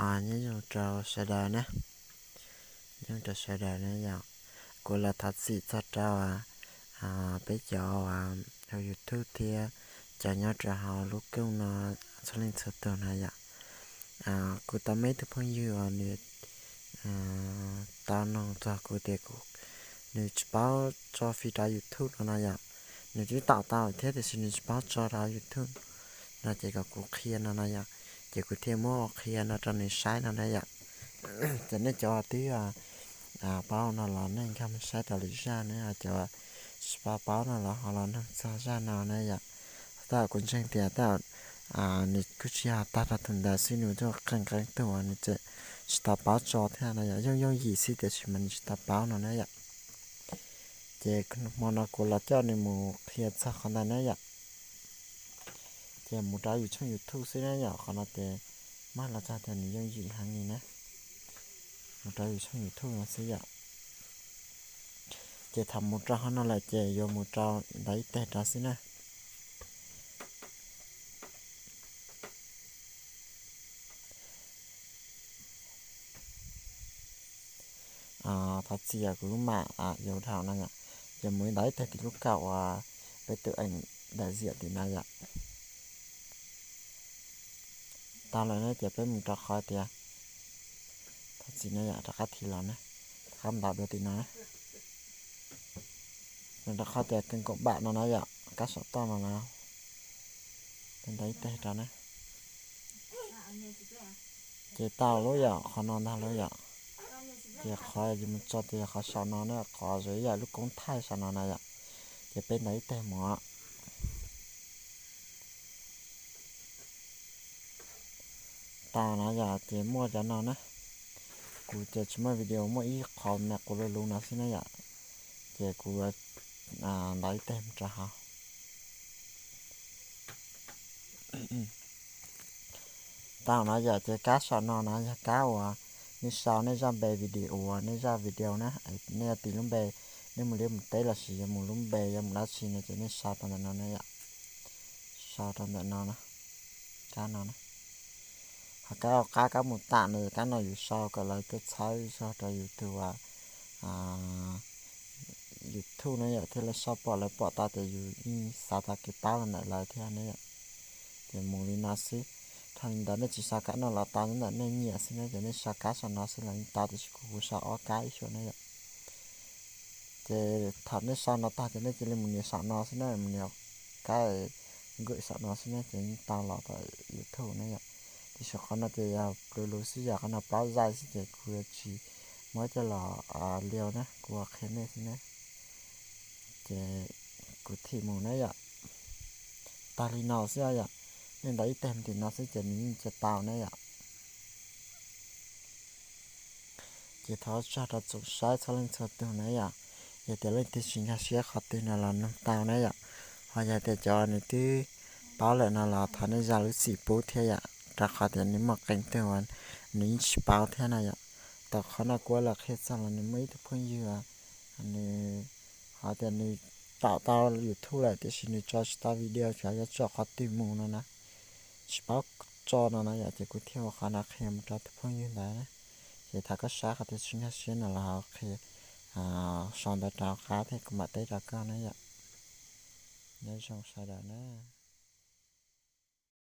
Nyob zoo rau sawv daws na, nyob zoo rau sawv daws na yom. Kuv los thov txim txog rau peb cov hauv YouTube thiab cov nyob rau hauv lub koom no txhua leej txhua tus na yom. Kuv tau muaj ib tug phooj ywg uas nws tau noog txog kuv tias nws tsis paub tso fij rau YouTube no na yom. Nws twb tau tau thiab tiam sis nws tsis paub tso rau YouTube no ces kom kuv qhia no na yom. Ces kuv thiaj muab qhia no rau nws saib no na yom. Ces nej cov twb paub no los nej nkag mus saib rau lwm zaj na, cov tsis paub paub no los ho los noog txog zaj no na yom. Tab kuv ntseeg tias tab nws kuj tsis yog tag rau tus ntawd xwb, nws tuaj qee qee tug uas nws tseem tsis tau paub tso thiab no yom. Yooj yooj yim xwb tiam sis mas nws tsis tau paub no na yom. Ces hmo no kuv los coj nws mus qhia txog qhov ntawd na yom. Ces mus rau yus tshooj YouTube xwb na yom, qhov no ces maj los txog tias nws yooj yim heev li na. Mus rau yus tshooj YouTube no xwb yom. Ces thaum mus rau qhov no lawm ces yuav mus rau ntawm ib teg rau xwb na. Thov txim kuv lub mam yuav dhau no yom. Ces mus ntawm ib teg tim lub kaum uas peb tus eem daim ziam tim no yom. Tau lawm ne ces peb mus rau qhov tias, thov txim no yom, rov qab thim los na, rov qab ntaus dua tim no na. Mus rau qhov tias kênh cộng bạn no na yom, kab saum toj no na, peb ntaus ib teg rau na. Ces tau lawm yom, qhov no ntag lawm yom. Ces qhov yus mus tso ces yog qhov saum no na, qhov zoo ib yam lub koob thaij saum no na yom. Ces peb ntaus ib teg mus. Tau na yom, ces muaj cov no na. Kuv ces tsis muaj video, muaj ib qho me quav luv luv no xwb na yom. Ces kuv ntaus ib teg mus rau hauv. Tau na yom, ces kab saum no na yog kab uas nej sau nej zaj npe video, nej zaj video na, nej yuav tis lub npe, nej mus liab mus teb los sis yuav mus lub npe yuav mus dab tsi no ces nej sau rau ntawm no na yom. Sau rau ntawm no na, kab no na. Ho kab, kab, kab mus tam no, kab no yus sau kom lawv tuaj txhawb zog rau yus tus YouTube na yom, thiaj li soj pom lawv pom tau tias yus yeej xav tau kev paub los ntawm lawv thiab ne yom. Ces mus li no xwb. Dhau li ntawd nej tsis sau kab no los tau, nyob ntawm nej nyiam xwb na, ces nej sau kab saum no xwb los yeej tau, tiam sis kuv, kuv sau ob kab ib xyuas na yom. Ces thaum nej sau no tag ces nej cia li mus nias saum no xwb na, mus nias kab nkwm saum no xwb na ces yeej tau los tom YouTube na yom. Tiam sis qhov no ces yog pluv luv xwb, yog qhov no plaub zaij xwb ces kuv yuav tsis muab coj los liau na, kuv qhia nej xwb na. Ces kuv thim mus na yom. Tag li no xwb yom, nej ntaus ib teg tim no xwb ces nws yeej cia tau na yom. Ces thov tsaug rau tsoom saib txhua leej txhua tus na yom. Yog tias leej twg tsis nkag siab qhov twg no los nug tau na yom. Ho yog tias cov nws twb paub lawm no los thov nej zam lub txim pub thiab yom, rau qhov tias nws muaj qee tug uas nws yeej tsis paub thiab na yom. Tam qhov no kuv los qhia txog los nws muaj ib tug phooj ywg, nws hais tias nws tau tau YouTube lawm tiam sis nws tso tsis tau video, xyov yuav tso qhov twg mus no na, tsis paub tso no na yom. Ces kuv thiaj ua qhov no qhia mus rau tus phooj ywg ntawd na. Ces thov koj saib qhov twg tsis nkag siab no los ho qhia sau ntawv rov qab thiab kuv mam teb rau koj na yom. Nyob zoo sawv daws na.